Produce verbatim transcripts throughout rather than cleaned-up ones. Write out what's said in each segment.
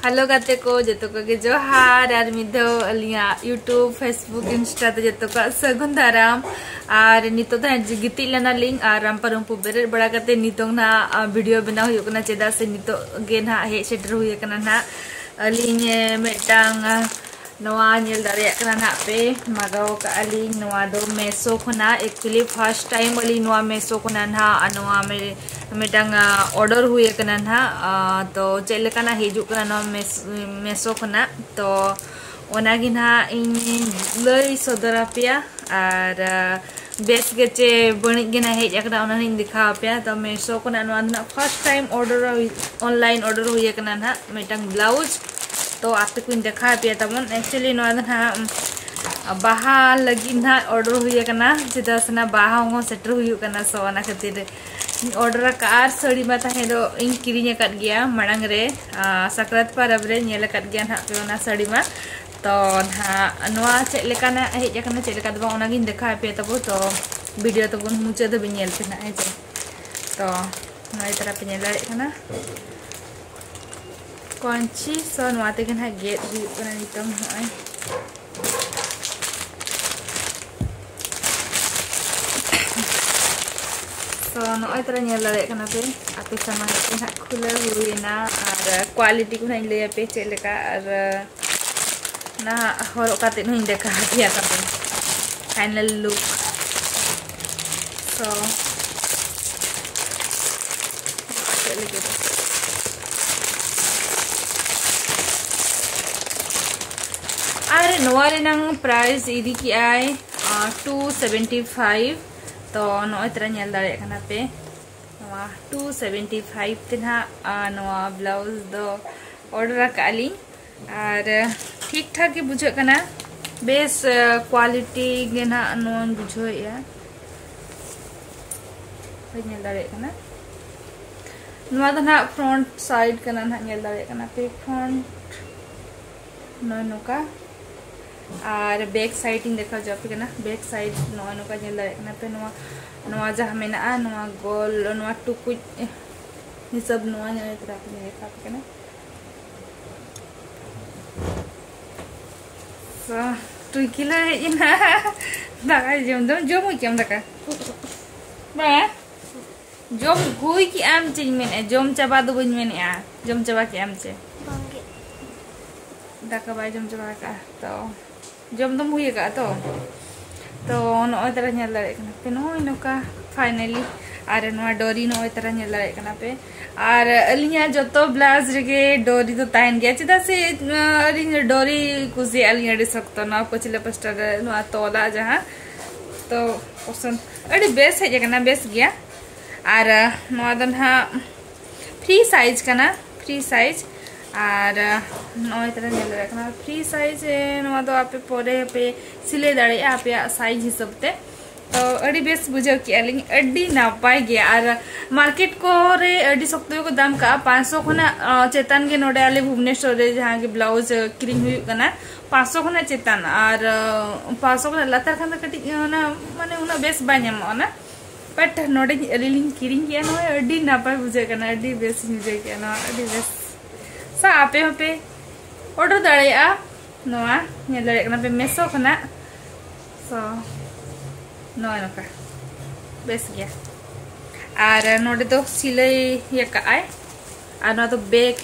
Hello ᱜᱟᱛᱮ ᱠᱚ, ᱡᱚᱛᱚ ᱠᱚᱜᱮ ᱡᱚᱦᱟᱨ᱾ ᱟᱨ ᱢᱤᱫ ᱫᱷᱟᱣ ᱟᱹᱞᱤᱧᱟᱜ YouTube, Facebook, Insta ᱛᱮ ᱡᱚᱛᱚ ᱠᱚᱣᱟᱜ ᱥᱟᱹᱜᱩᱱ ᱫᱟᱨᱟᱢ᱾ ᱟᱨ ᱱᱤᱛᱚᱜ ᱫᱚ ᱦᱟᱸᱜ ᱜᱤᱛᱤᱡ ᱞᱮᱱᱟᱞᱤᱧ ᱟᱨ ᱨᱟᱢᱯᱟ ᱨᱩᱢᱯᱩ ᱵᱮᱨᱮᱫ ᱵᱟᱲᱟ ᱠᱟᱛᱮ ᱱᱤᱛᱚᱝ ᱱᱟᱦᱟᱜ, ᱟ, ᱵᱷᱤᱰᱤᱭᱳ ᱵᱮᱱᱟᱣ ᱦᱩᱭᱩᱜ ᱠᱟᱱᱟ, ᱪᱮᱫᱟᱜ ᱥᱮ ᱱᱤᱛᱚᱜ ᱜᱮ ᱱᱟᱦᱟᱜ ᱦᱮᱡ ᱥᱮᱴᱮᱨ ᱦᱩᱭ ᱟᱠᱟᱱᱟ ᱱᱟᱦᱟᱜ ᱟᱹᱞᱤᱧ, ᱮ, ᱢᱤᱫᱴᱟᱝ, ᱟ, ᱱᱚᱣᱟ ᱧᱮᱞ ᱫᱟᱲᱮᱭᱟᱜ ᱠᱟᱱᱟ ᱱᱟᱦᱟᱜ ᱯᱮ, ᱢᱟᱜᱟᱣ ᱠᱟᱜᱼᱟ ᱞᱤᱧ ᱱᱚᱣᱟ ᱫᱚ ᱢᱮᱥᱳ ᱠᱷᱚᱱᱟᱜ᱾ Actually first time ᱟᱹᱞᱤᱧ ᱱᱚᱣᱟ ᱢᱮᱥᱳ ᱠᱷᱚᱱᱟᱜ ᱱᱟᱦᱟᱜ, ᱟᱨ ᱱᱚᱣᱟ ᱢᱮ-, ᱢᱤᱫᱴᱟᱝ, ᱟ, ᱚᱰᱟᱨ ᱦᱩᱭ ᱟᱠᱟᱱᱟ ᱱᱟᱦᱟᱜ᱾ ᱟ, ᱛᱚ ᱪᱮᱫ ᱞᱮᱠᱟᱱᱟᱜ ᱦᱤᱡᱩᱜ ᱠᱟᱱᱟ ᱱᱚᱣᱟ ᱢᱮᱥ-, ᱢᱮᱥᱳ ᱠᱷᱚᱱᱟᱜ, ᱛᱚ ᱚᱱᱟᱜᱮ ᱱᱟᱦᱟᱜ ᱤᱧ ᱞᱟᱹᱭ ᱥᱚᱫᱚᱨ ᱟᱯᱮᱭᱟ᱾ ᱟᱨ, ᱟ, ᱵᱮᱥ ᱜᱮ ᱪᱮ ᱵᱟᱹᱲᱤᱡ ᱜᱮ ᱱᱟᱦᱟᱜ ᱦᱮᱡ ᱟᱠᱟᱱᱟ, ᱚᱱᱟ ᱦᱚᱸᱧ ᱫᱮᱠᱷᱟᱣ ᱟᱯᱮᱭᱟ᱾ ᱛᱚ ᱢᱮᱥᱳ ᱠᱷᱚᱱᱟᱜ ᱱᱚᱣᱟ ᱫᱚ ᱱᱟᱦᱟᱜ first time order ᱦᱩᱭ-, online order ᱦᱩᱭ ᱟᱠᱟᱱᱟ ᱱᱟᱦᱟᱜ ᱢᱤᱫᱴᱟᱝ blouse᱾ ᱛᱚ ᱟᱯᱮ ᱠᱚᱧ ᱫᱮᱠᱷᱟᱣ ᱟᱯᱮᱭᱟ ᱛᱟᱵᱚᱱ᱾ Actually ᱱᱚᱣᱟ ᱫᱚ ᱱᱟᱦᱟᱜ, ᱩᱢ, ᱵᱟᱦᱟ ᱞᱟᱹᱜᱤᱫ ᱱᱟᱦᱟᱜ order ᱦᱩᱭ ᱟᱠᱟᱱᱟ, ᱪᱮᱫᱟᱜ ᱥᱮ ᱱᱟᱦᱟᱜ ᱵᱟᱦᱟ ᱦᱚᱸ ᱥᱮᱴᱮᱨ ᱦᱩᱭᱩᱜ ᱠᱟᱱᱟ᱾ So ᱚᱱᱟ ᱠᱷᱟᱹᱛᱤᱨ ᱤᱧ order ᱟᱠᱟᱫᱼᱟ᱾ ᱟᱨ ᱥᱟᱹᱲᱤ ᱢᱟ ᱛᱟᱦᱮᱸ ᱫᱚ ᱤᱧ ᱠᱤᱨᱤᱧ ᱟᱠᱟᱫ ᱜᱮᱭᱟ ᱢᱟᱲᱟᱝ ᱨᱮ, ᱟ, ᱥᱟᱠᱨᱟᱛ ᱯᱚᱨᱚᱵᱽ ᱨᱮ ᱧᱮᱞ ᱟᱠᱟᱫ ᱜᱮᱭᱟ ᱱᱟᱦᱟᱜ ᱯᱮ ᱚᱱᱟ ᱥᱟᱹᱲᱤ ᱢᱟ᱾ ᱛᱚ ᱱᱟᱦᱟᱜ ᱱᱚᱣᱟ ᱪᱮᱫ ᱞᱮᱠᱟᱱᱟᱜ ᱦᱮᱡ ᱟᱠᱟᱱᱟ, ᱪᱮᱫ ᱞᱮᱠᱟ ᱫᱚ ᱵᱟᱝ, ᱚᱱᱟᱜᱤᱧ ᱫᱮᱠᱷᱟᱣ ᱟᱯᱮᱭᱟ ᱛᱟᱵᱚ᱾ ᱛᱚ ᱵᱷᱤᱰᱤᱭᱳ ᱛᱟᱵᱚᱱ ᱢᱩᱪᱟᱹᱫ ᱫᱷᱟᱹᱵᱤᱡ ᱧᱮᱞ ᱯᱮ ᱱᱟᱦᱟᱜ, ᱦᱮᱸ ᱪᱮ᱾ ᱛᱚ ᱱᱚᱜᱼᱚᱭ ᱛᱟᱨᱟ ᱯᱮ ᱧᱮᱞ ᱫᱟᱲᱮᱭᱟᱜ ᱠᱟᱱᱟ ᱠᱚᱧᱪᱤ᱾ So ᱱᱚᱣᱟ ᱛᱮᱜᱮ ᱱᱟᱦᱟᱜ ᱜᱮᱫ ᱦᱩᱭᱩᱜ ᱠᱟᱱᱟ ᱱᱤᱛᱚᱝ᱾ ᱱᱚᱜᱼᱚᱭ, so ᱱᱚᱜᱼᱚᱭ ᱛᱟᱨᱟ ᱧᱮᱞ ᱫᱟᱲᱮᱭᱟᱜ ᱠᱟᱱᱟ ᱯᱮ, ᱟᱯᱮ ᱥᱟᱢᱟᱝ ᱨᱮ ᱱᱟᱦᱟᱜ ᱠᱷᱩᱞᱟᱹᱣ ᱦᱩᱭᱮᱱᱟ᱾ ᱟᱨ quality ᱠᱚ ᱱᱟᱦᱟᱜ ᱤᱧ ᱞᱟᱹᱭ ᱟᱯᱮ ᱪᱮᱫ ᱞᱮᱠᱟ, ᱟᱨ ᱱᱟᱦᱟᱜ ᱦᱚᱨᱚᱜ ᱠᱟᱛᱮ ᱦᱚᱸᱧ ᱫᱮᱠᱷᱟᱣ ᱟᱯᱮᱭᱟ ᱛᱟᱵᱚᱱ final look᱾ So ᱪᱮᱫ ᱞᱟᱹᱜᱤᱫ? ᱟᱨ ᱱᱚᱣᱟ ᱨᱮᱱᱟᱝ price ᱤᱫᱤ ᱠᱮᱜᱼᱟᱭ, ᱟ, two seventy five᱾ ᱛᱚ ᱱᱚᱜᱼᱚᱭ ᱛᱚᱨᱟ ᱧᱮᱞ ᱫᱟᱲᱮᱭᱟᱜ ᱠᱟᱱᱟ ᱯᱮ, ᱱᱚᱣᱟ two seventy five ᱛᱮ ᱱᱟᱦᱟᱜ, ᱟ, ᱱᱚᱣᱟ blouse ᱫᱚ order ᱟᱠᱟᱫᱼᱟ ᱞᱤᱧ᱾ ᱟᱨ ᱴᱷᱤᱠ ᱴᱷᱟᱠ ᱜᱮ ᱵᱩᱡᱷᱟᱹᱜ ᱠᱟᱱᱟ, ᱵᱮᱥ, ᱟ, quality ᱜᱮ ᱱᱟᱦᱟᱜ ᱱᱚᱣᱟᱧ ᱵᱩᱡᱷᱟᱹᱣᱮᱫᱼᱟ᱾ ᱯᱮ ᱧᱮᱞ ᱫᱟᱲᱮᱭᱟᱜ ᱠᱟᱱᱟ, ᱱᱚᱣᱟ ᱫᱚ ᱱᱟᱦᱟᱜ front side ᱠᱟᱱᱟ, ᱱᱟᱦᱟᱜ ᱧᱮᱞ ᱫᱟᱲᱮᱭᱟᱜ ᱠᱟᱱᱟ ᱯᱮ, front ᱱᱚᱜᱼᱚᱭ ᱱᱚᱝᱠᱟ᱾ ᱟᱨ back side ᱤᱧ ᱫᱮᱠᱷᱟᱣ ᱦᱚᱪᱚ ᱟᱯᱮ ᱠᱟᱱᱟ᱾ Back side ᱱᱚᱜᱼᱚᱭ ᱱᱚᱝᱠᱟ ᱧᱮᱞ ᱫᱟᱲᱮᱭᱟᱜ ᱠᱟᱱᱟ ᱯᱮ, ᱱᱚᱣᱟ, ᱱᱚᱣᱟ ᱡᱟᱦᱟᱸ ᱢᱮᱱᱟᱜᱼᱟ, ᱱᱚᱣᱟ ᱜᱳᱞ, ᱱᱚᱣᱟ ᱴᱩᱠᱩᱡ ᱦᱤᱥᱟᱹᱵ ᱱᱚᱣᱟ ᱧᱮᱞ ᱛᱚᱨᱟ ᱯᱮ ᱧᱮᱞ ᱫᱮᱠᱷᱟᱣ ᱟᱯᱮ ᱠᱟᱱᱟ᱾ ᱴᱩᱭᱠᱤ ᱞᱮ ᱦᱮᱡ ᱮᱱᱟ᱾ ᱫᱟᱠᱟ ᱡᱚᱢ ᱫᱚᱢ ᱡᱚᱢ ᱦᱩᱭ ᱠᱮᱜᱼᱟᱢ ᱫᱟᱠᱟ? ᱵᱟᱝ? ᱡᱚᱢ ᱦᱩᱭ ᱠᱮᱜᱼᱟᱢ ᱪᱮᱫ ᱤᱧ ᱢᱮᱱᱮᱫᱼᱟ, ᱡᱚᱢ ᱪᱟᱵᱟ ᱫᱚ ᱵᱟᱹᱧ ᱢᱮᱱᱮᱫᱼᱟ, ᱡᱚᱢ ᱪᱟᱵᱟ ᱠᱮᱜᱼᱟᱢ ᱪᱮ? ᱵᱟᱝᱜᱮ᱾ ᱫᱟᱠᱟ ᱵᱟᱭ ᱡᱚᱢ ᱪᱟᱵᱟ ᱟᱠᱟᱫᱼᱟ ᱛᱚ᱾ ᱡᱚᱢ ᱫᱚᱢ ᱦᱩᱭ ᱟᱠᱟᱫᱼᱟ ᱛᱚ? ᱛᱚ ᱱᱚᱜᱼᱚᱭ ᱛᱟᱨᱟ ᱧᱮᱞ ᱫᱟᱲᱮᱭᱟᱜ ᱠᱟᱱᱟ ᱯᱮ, ᱱᱚᱜᱼᱚᱭ ᱱᱚᱝᱠᱟ finally᱾ ᱟᱨ ᱱᱚᱣᱟ ᱰᱚᱨᱤ ᱱᱚᱜᱼᱚᱭ ᱛᱟᱨᱟ ᱧᱮᱞ ᱫᱟᱲᱮᱭᱟᱜ ᱠᱟᱱᱟ ᱯᱮ᱾ ᱟᱨ ᱟᱹᱞᱤᱧᱟᱜ ᱡᱚᱛᱚ blouse ᱨᱮᱜᱮ ᱰᱚᱨᱤ ᱫᱚ ᱛᱟᱦᱮᱱ ᱜᱮᱭᱟ, ᱪᱮᱫᱟᱜ ᱥᱮ, ᱟᱹᱞᱤᱧ ᱰᱚᱨᱤ ᱠᱩᱥᱤᱭᱟᱜᱼᱟ ᱞᱤᱧ ᱟᱹᱰᱤ ᱥᱚᱠᱛᱚ᱾ ᱱᱚᱣᱟ ᱯᱟᱹᱪᱷᱞᱟᱹ ᱯᱟᱥᱴᱟ ᱨᱮ ᱱᱚᱣᱟ ᱛᱚᱞᱟᱜ ᱡᱟᱦᱟᱸ, ᱛᱚ ᱯᱚᱥᱚᱸᱫ ᱟᱹᱰᱤ ᱵᱮᱥ ᱦᱮᱡ ᱟᱠᱟᱱᱟ, ᱵᱮᱥ ᱜᱮᱭᱟ᱾ ᱟᱨ ᱱᱚᱣᱟ ᱫᱚ ᱱᱟᱦᱟᱜ free size ᱠᱟᱱᱟ, free size᱾ ᱟᱨ ᱱᱚᱜᱼᱚᱭ ᱛᱟᱦᱞᱮ ᱧᱮᱞ ᱫᱟᱲᱮᱭᱟᱜ ᱠᱟᱱᱟ free size᱾ ᱱᱚᱣᱟ ᱫᱚ ᱟᱯᱮ ᱯᱚᱨᱮ ᱯᱮ ᱥᱤᱞᱟᱹᱭ ᱫᱟᱲᱮᱭᱟᱜᱼᱟ ᱟᱯᱮᱭᱟᱜ size ᱦᱤᱥᱟᱹᱵ ᱛᱮ᱾ ᱛᱚ ᱟᱹᱰᱤ ᱵᱮᱥ ᱵᱩᱡᱷᱟᱹᱣ ᱠᱮᱜᱼᱟ ᱞᱤᱧ, ᱟᱹᱰᱤ ᱱᱟᱯᱟᱭ ᱜᱮᱭᱟ᱾ ᱟᱨ market ᱠᱚᱨᱮ ᱟᱹᱰᱤ ᱥᱚᱠᱛᱚ ᱜᱮᱠᱚ ᱫᱟᱢ ᱠᱟᱜᱼᱟ, ᱯᱟᱸᱪᱥᱚ ᱠᱷᱚᱱᱟᱜ ᱪᱮᱛᱟᱱ ᱜᱮ ᱱᱚᱰᱮ ᱟᱞᱮ ᱵᱷᱩᱵᱽᱱᱮᱥᱚᱨ ᱨᱮ ᱡᱟᱦᱟᱸ ᱜᱮ blouse ᱠᱤᱨᱤᱧ ᱦᱩᱭᱩᱜ ᱠᱟᱱᱟ, ᱯᱟᱸᱪᱥᱚ ᱠᱷᱚᱱᱟᱜ ᱪᱮᱛᱟᱱ᱾ ᱟᱨ ᱯᱟᱸᱪᱥᱚ ᱠᱷᱚᱱᱟᱜ ᱞᱟᱛᱟᱨ ᱠᱷᱟᱱ ᱫᱚ ᱠᱟᱹᱴᱤᱡ ᱚᱱᱟ ᱢᱟᱱᱮ ᱩᱱᱟᱹᱜ ᱵᱮᱥ ᱵᱟᱭ ᱧᱟᱢᱚᱜᱼᱟ ᱚᱱᱟ᱾ But ᱱᱚᱰᱮ ᱟᱹᱞᱤᱧ ᱞᱤᱧ ᱠᱤᱨᱤᱧ ᱠᱮᱜᱼᱟ, ᱱᱚᱣᱟ ᱟᱹᱰᱤ ᱱᱟᱯᱟᱭ ᱵᱩᱡᱷᱟᱹᱜ ᱠᱟᱱᱟ, ᱟᱹᱰᱤ ᱵᱮᱥ ᱤᱧ ᱵᱩᱡᱷᱟᱹᱣ ᱠᱮᱜᱼᱟ ᱱᱚᱣᱟ, ᱟᱹᱰᱤ ᱵᱮᱥ᱾ ᱥᱟ ᱟᱯᱮ ᱦᱚᱸᱯᱮ order ᱫᱟᱲᱮᱭᱟᱜᱼᱟ᱾ ᱱᱚᱣᱟ ᱧᱮᱞ ᱫᱟᱲᱮᱭᱟᱜ ᱠᱟᱱᱟ ᱯᱮ Meesho ᱠᱷᱚᱱᱟᱜ᱾ So ᱱᱚᱜᱼᱚᱭ ᱱᱚᱝᱠᱟ ᱵᱮᱥ ᱜᱮᱭᱟ᱾ ᱟᱨ ᱱᱚᱰᱮ ᱫᱚ ᱥᱤᱞᱟᱹᱭ ᱟᱠᱟᱫ ᱟᱭ᱾ ᱟᱨ ᱱᱚᱣᱟ ᱫᱚ back,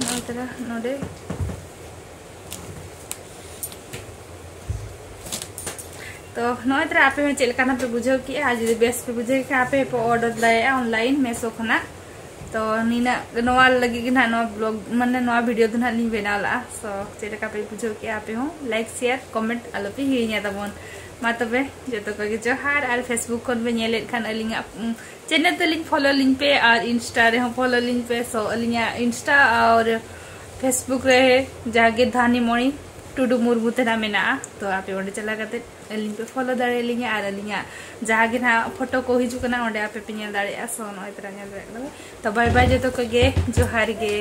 ᱱᱚᱜᱼᱚᱭ ᱛᱟᱨᱟ ᱱᱚᱰᱮ᱾ ᱛᱚ ᱱᱚᱜᱼᱚᱭ ᱛᱟᱨᱟ ᱟᱯᱮ ᱦᱚᱸ ᱪᱮᱫ ᱞᱮᱠᱟᱱᱟᱜ ᱯᱮ ᱵᱩᱡᱷᱟᱹᱣ ᱠᱮᱜᱼᱟ, ᱟᱨ ᱡᱩᱫᱤ ᱵᱮᱥ ᱯᱮ ᱵᱩᱡᱷᱟᱹᱣ ᱠᱮᱜᱼᱟ, ᱟᱯᱮ ᱦᱚᱸᱯᱮ order ᱫᱟᱲᱮᱭᱟᱜᱼᱟ online Meesho ᱠᱷᱚᱱᱟᱜ᱾ ᱛᱚ ᱱᱤᱱᱟᱹᱜ, ᱱᱚᱣᱟ ᱞᱟᱹᱜᱤᱫ ᱜᱮ ᱱᱟᱦᱟᱜ ᱱᱚᱣᱟ vlog, ᱢᱟᱱᱮ ᱱᱚᱣᱟ video ᱫᱚ ᱱᱟᱦᱟᱜ ᱞᱤᱧ ᱵᱮᱱᱟᱣ ᱞᱟᱜᱼᱟ᱾ So ᱪᱮᱫ ᱞᱮᱠᱟ ᱯᱮ ᱵᱩᱡᱷᱟᱹᱣ ᱠᱮᱜᱼᱟ ᱟᱯᱮ ᱦᱚᱸ, like, share, comment ᱟᱞᱚ ᱯᱮ ᱦᱤᱲᱤᱧᱟ ᱛᱟᱵᱚᱱ᱾ ᱢᱟ ᱛᱚᱵᱮ ᱡᱚᱛᱚ ᱠᱚᱜᱮ ᱡᱚᱦᱟᱨ, ᱟᱨ Facebook ᱠᱷᱚᱱ ᱯᱮ ᱧᱮᱞᱮᱫ ᱠᱷᱟᱱ ᱟᱹᱞᱤᱧᱟᱜ, ᱩᱢ, channel ᱛᱟᱹᱞᱤᱧ follow ᱞᱤᱧ ᱯᱮ, ᱟᱨ Insta ᱨᱮᱦᱚᱸ follow ᱞᱤᱧ ᱯᱮ᱾ So ᱟᱹᱞᱤᱧᱟᱜ Insta ᱟᱨ Facebook ᱨᱮ ᱡᱟᱦᱟᱸ ᱜᱮ ᱫᱷᱟᱱᱤᱢᱚᱬᱤ ᱴᱩᱰᱩ ᱢᱩᱨᱢᱩ ᱛᱮ ᱱᱟᱜ ᱢᱮᱱᱟᱜᱼᱟ᱾ ᱛᱚ ᱟᱯᱮ ᱚᱸᱰᱮ ᱪᱟᱞᱟᱣ ᱠᱟᱛᱮ ᱟᱹᱞᱤᱧ ᱯᱮ follow ᱫᱟᱲᱮᱭᱟᱞᱤᱧᱟ, ᱟᱨ ᱟᱹᱞᱤᱧᱟᱜ ᱡᱟᱦᱟᱸ ᱜᱮ ᱱᱟᱦᱟᱜ photo ᱠᱚ ᱦᱤᱡᱩᱜ ᱠᱟᱱᱟ ᱚᱸᱰᱮ ᱟᱯᱮ ᱯᱮ ᱧᱮᱞ ᱫᱟᱲᱮᱭᱟᱜᱼᱟ᱾ So ᱱᱚᱜᱼᱚᱭ ᱛᱚᱨᱟ ᱧᱮᱞ ᱫᱟᱲᱮᱭᱟᱜ ᱠᱟᱱᱟ ᱯᱮ᱾ ᱛᱚ bye bye ᱡᱚᱛᱚ ᱠᱚᱜᱮ, ᱡᱚᱦᱟᱨ ᱜᱮ᱾